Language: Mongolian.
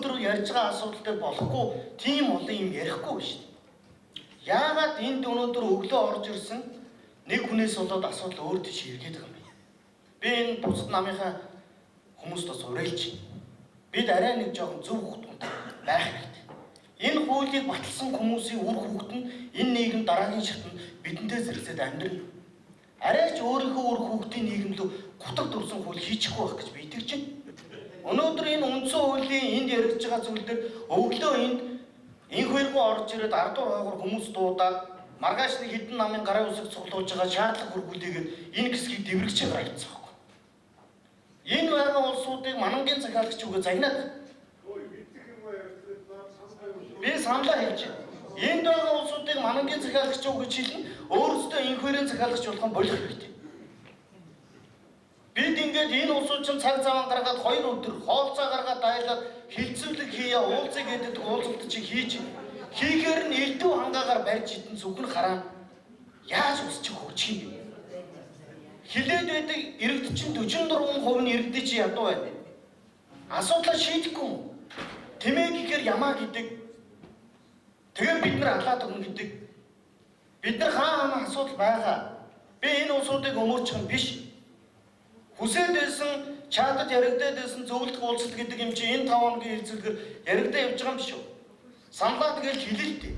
Өнөөдөр ярьж байгаа асуудал дээр болохгүй тийм олон юм ярихгүй шүү дээ. Яагаад энд өнөөдөр өглөө орж ирсэн нэг хүнээс болоод асуудал өөр тийш эргээд байгаа юм бэ? Би энэ бусад намынхаа хүмүүст бас уриалж байна. Бид арай нэг жоохон зөв хутгунтай байх хэрэгтэй. Энэ хуулийг баталсан хүмүүсийн үр хүүхэд нь энэ нийгэм дараагийн шатнд бидэнтэй зэрэгцээд амьдрна. Арай ч өөрийнхөө үр хүүхдийн нийгэмлүү гутаг дурсан хууль хийчихгүй байх гэж би итгэж байна. Өнөөдөр энэ үндсэн хуулийн энд яригдж байгаа зүйл дээр өглөө энд инх хоёргоо орж ирээд ардуур хойгоор хүмүүс дуудаад маргааш нэг хэдэн намын гарын үсэг цуглуулж байгаа шаардлага хүргүүлээгээд энэ хэсгийг дэврэгч гараа явцсан байхгүй. Энэ байгаа улсуудыг манангийн захиалагч үгээ загнаад би саналаа хэлж байна. Энд байгаа улсуудыг манангийн захиалагч үг гэж хэлнэ. Өөрсдөө инх хоёрын захиалагч болох нь болох хэрэгтэй. Бид ингээд энэ улсууд чинь цаг заван гаргаад 2 өдөр хоолцоо гаргаад дайлаад хилцүүлэг хийя уулзъя гэдэг уулзалт чи хийж хийхээр нь элдв хангаагаар барьж идэн зүгэн хараа яаж ус чи хөгжих юм бэ? Хилээд байдаг иргэд чинь 44% нь иргэдийн чи ядуу байна. Асуудлаа шийдэхгүй. Тэмээ гэхээр ямаа гэдэг. Тэгээ бид нар алаад өгнө гэдэг. Бид нар хаа хаа асуудал байгаа. Би энэ улсуудыг өмөрчих юм биш. Хүсээд байсан чатад яригдаад байсан зөвлөлт уулзалт гэдэг юм чи энэ 5 хоногийн хэлцүүлгээр яригдаа явж байгаа юм биш үү? Саналаа тэгэл хэлээ л дээ.